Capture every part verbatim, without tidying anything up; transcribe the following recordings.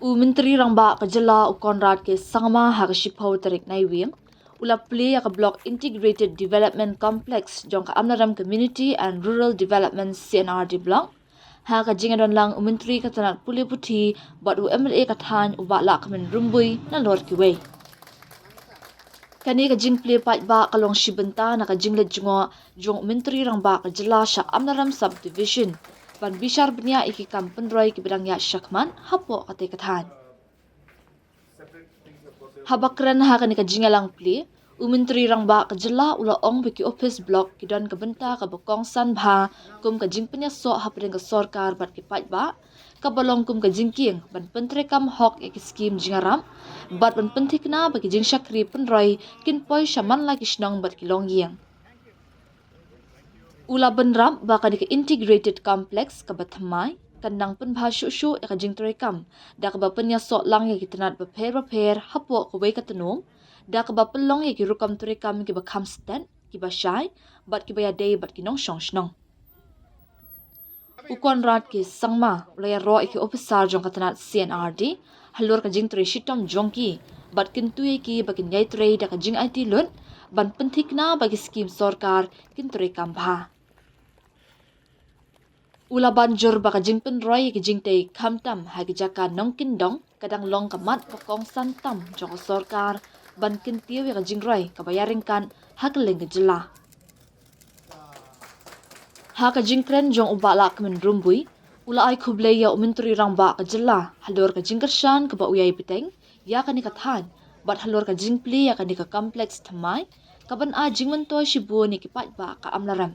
U Myntri Rangbah ka jylla u Conrad K Sangma ha ka shiphew tarik Naiwieng u la plie ïa ka Block Integrated Development Complex jong ka Amlarem Community and Rural Development C and R D Block ha ka jingïadonlang u Myntri ka tnat pule puthi bad u M L A ka thaiñ u Bah Lahkmen Rymbui nalor kiwei. Kane ka jingplie paidbah ka long shi bynta na ka jingleit jngoh jong u Myntri Rangbah ka jylla sha Amlarem Sub-Division ban bishar bniah ïa ki kam pynroi kiba dang ïaid shakhmat hapoh katei ka thaiñ. Haba kren ha kane ka jingïalang plie, u Myntri Rangbah ka jylla u la ong ba ki ophis block ki don ka bynta kaba kongsan bha kum ka jingpynïasoh hapdeng ka sorkar bad ki paidbah, kaba long kum ka jingkieng ban pyntreikam hok ïa ki skim jingïarap bad ban pynthikna ba ki jingshakri pynroi kin poi sha man la ki shnong bad ki longïing. U la bynrap ba kane ka integrated complex kaba thymmai kan nang pynbha shuh shuh ïa ka jingtreikam da kaba pynïasoh lang ïa ki tnat bapher bapher hapoh kawei ka tnum, da kaba pynlong ïa ki rukom treikam kiba kham stet, kiba shai bad kiba ïadei bad ki nongshong shnong. U Conrad K Sangma u la ïaroh ïa ki ophisar jong ka tnat C and R D halor ka jingtrei shitom jong ki bad kyntu ïa ki ba kin ïai trei da ka jingaiti lut ban pynthikna ba ki skim sorkar kin treikam bha. U la ban jur ba ka jingpynroi ïa ki jingtei khamtam ha ki jaka nongkyndong ka dang long ka mat ba kongsan tam jong ka sorkar ban kyntiew ïa ka jingroi kaba ïaryngkat ha kylleng ka jylla. Ha ka jingkren jong u Bah Lahkmen Rymbui u la ai khublei ïa u Myntri Rangbah ka jylla halor ka jingkyrshan kaba u ïai bteng ïa kane ka thaiñ bad halor ka jingplie ïa kane ka complex thymmai kaban ai jingmyntoi shibun ïa ki paidbah ka Amlarem.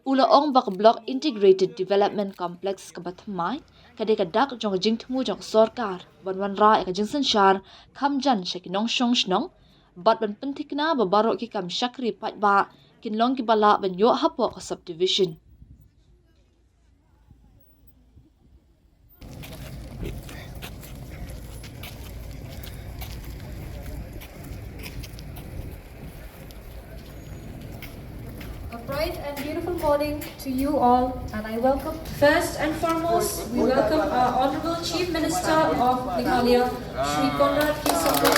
U la ong ba ka Block Integrated Development Complex kaba thymmai ka dei ka dak jong ka jingthmu jong ka sorkar ban wanrah ïa ka jingsynshar kham jan sha ki nongshong shnong bad ban pynthikna ba baroh ki kam shakri paidbah kin long kiba lah ban ïoh hapoh ka subdivision. A bright and beautiful morning to you all, and I welcome, first and foremost, we welcome our Honorable Chief Minister of Meghalaya, Shri Conrad K Sangma.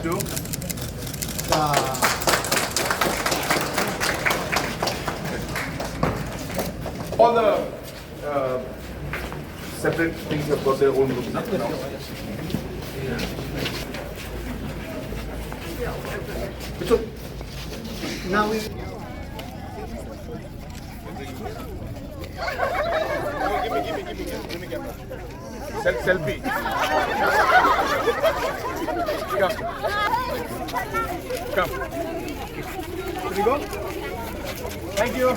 Two. All the uh, separate things have got their own room now. It's okay. Now we. Sel- selfie. Come. Come. Here we go. Thank you.